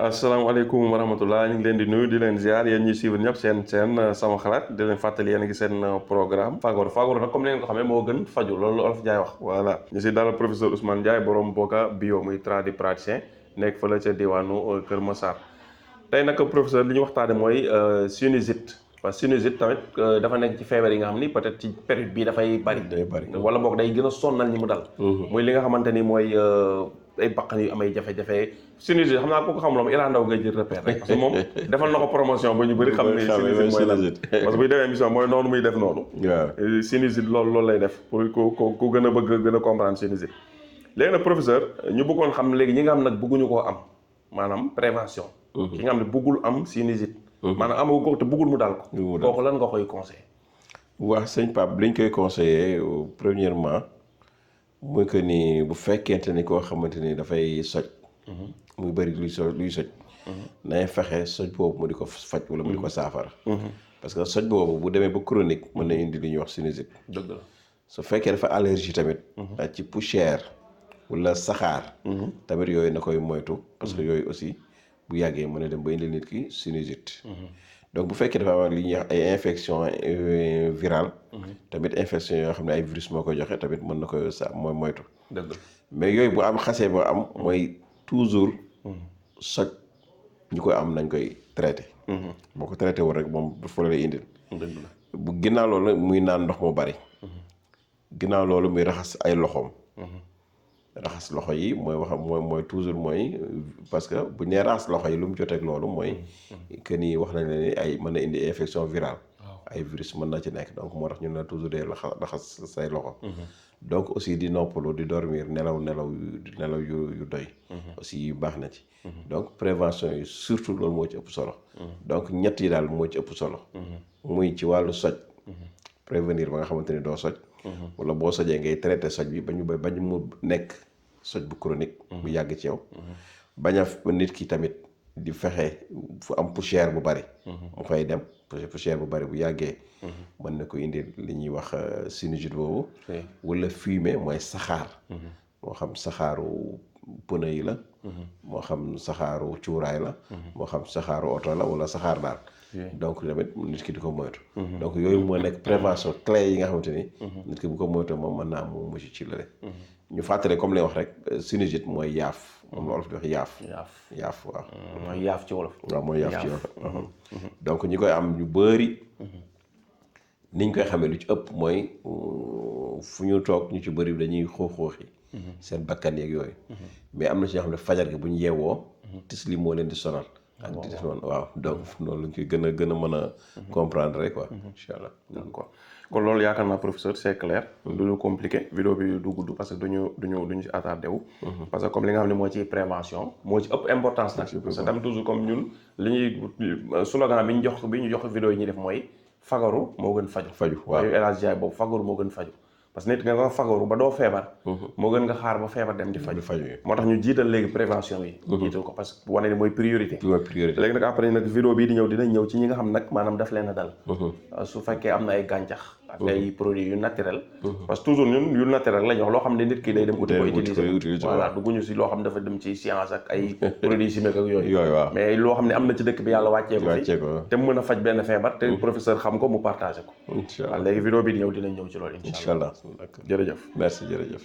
asalaamaaleykum wa rahmatulah ñu ngi leen di nuyu di leen ziar yéen ñuy suivre ñëpp seen sama xalaat di leen fàttali yéen a ngi seen programme fagaru nag comme ni ngeen ko xamee moo gën faju loolu Olof Njaay wax voilà ñu si dalal professeur Ousmane Ndiaye borom Boka bio muy tradipraticien nekk fële ca diwaanu Kër Massar tey nag professeur li ñu waxtaane mooy sinusite parce que sinusite tamit dafa nekk ci feebar yi nga xam ni peut-être ci période bii dafay bari wala boog day gën a sonnal ñi mu dal muy li nga xamante ni mooy ay baqan yu amay jafe-jafe sinusite xam naa ko xamul moom Iran Ndaw ngay jël repère rek parce que moom defal na ko promotion ba ñu bëri xam ni sinusite mooy lan parce que buy defee émission mooy noonu muy def noonu waaw sinusite loolu lay def pour ku gën a bëgg gën a comprendre sinusite léegi nag professeur ñu bëggoon xam léegi ñi nga xam nag bëgguñu koo am maanaam prévention ki nga xam ne bëggul am sinusite maanaam amagu ko te bëggul mu daal ko kooku lan nga koy conseillé waaw sëñ Pape li ñu koy conseillé premièrement mooy que ni bu fekkente ni koo xamante ni dafay soj muy bëri luy soj nay fexe soj boobu mu di ko faj wala mu di ko saafara parce que soj boobu bu demee ba chronique mën na indi li ñuy wax sinusite dëgg la su fekkee dafa allergie tamit ci poussière wala saxaar tamit yooyu na koy moytu parce que yooyu aussi bu yàggee mën na dem ba indi nit ki sinusite donc bu fekkee dafa am li ñuy wax ay infection virale tamit infection yoo xam ne ay virus moo koy joxe tamit mën na koy sa mooy moytu dëgg la mais yooyu bu am xasee ba am mooy toujours soj ñu koy am nañ koy traité boo ko traité wul rek moom dafa lay indil dëgg la bu ginnaaw loolu muy naan ndox mu bari ginnaaw loolu muy raxas ay loxoom raxas loxo yi mooy wax mooy toujours mooy parce que bu ñu nee raxas loxo yi lu mu joteeg loolu mooy que ni wax nañ ne ay mën na indi infection virale ay virus mën na ci nekk donc moo tax ñu ne toujours dee raxas say loxo donc aussi di noppalu di dormir nelaw yu doy aussi yu baax na ci donc prévention yi surtout loolu moo ci ëpp solo donc ñett yi daal moo ci ëpp solo muy ci wàllu soj prévenir ba nga xamante ni doo soj wala boo sojee ngay traité soj bi bañ mu nekk soj bu chronique bu yàgg ci yow bañ a nit ki tamit di fexe fu am poussière bu bari mu koy dem poussière bu bari bu yàggee mën na ko indi li ñuy wax sinusite boobu wala fumée mooy saxaar moo xam saxaaru pneu yi la moo xam saxaaru cuuraay la moo xam saxaaru oto la wala saxaar daal donc tamit nit ki di ko moytu donc yooyu moo nekk prévention clé yi nga xamante ni nit ki bu ko moytu moom mën naa mu mucc ci lale ñu fàttale comme lay wax rek sinusite mooy yaaf moom la olof di wax yaaf waaw mooy yaaf ci wolof waaw mooy yaaf ci wolof donc ñi koy am ñu bëri niñ koy xamee lu ci ëpp mooy fu ñu toog ñu ci bëri dañuy xooxi seen bakkan yeeg yooyu mais am na ci ñoo xam ne fajar gi bu ñu yeewoo tisli moo leen di sonal ak di def noonu waaw donc loolu lañ koy gën a mën a comprendre rek quoi incha allah d'accord kon loolu yaakaar naa professeur c'est clair du ñu compliqué vidéo bi du gudd parce que duñu ci attardé wu parce que comme li nga xam ne moo ci prévention moo ci ëpp importance nag parce que tamit toujours comme ñun li ñuy slogan bi ñu jox vidéo yi ñuy def mooy fagaru moo gën faju waaw El Hadj Ndiaye boobu fagaru moo gën faju parce que nit nga fagaru ba doo feebar moo gën nga xaar ba feebar dem di faju moo tax ñu jiital léegi prévention bi jiital ko parce que wane ni mooy priorité léegi nag après nag vidéo bii di ñëw dinañ ñëw ci ñi nga xam nag maanaam daf leen a dal su fekkee am na ay gàncax ak ay produits yu naturel parce que toujours ñun yu naturel lañ wax loo xam ne nit ki day dem uti ko utiliser voilà dugguñu si loo xam ne dafa dem ci science ak ay produits chimiques ak yooyu mais loo xam ne am na ci dëkk bi yàlla wàccee ko fi te mën a faj benn feebar te professeur xam ko mu partagé ko waaw léegi vidéo bi di ñëw dinañ ñëw ci loolu incha allah jërëjëf merci jërëjëf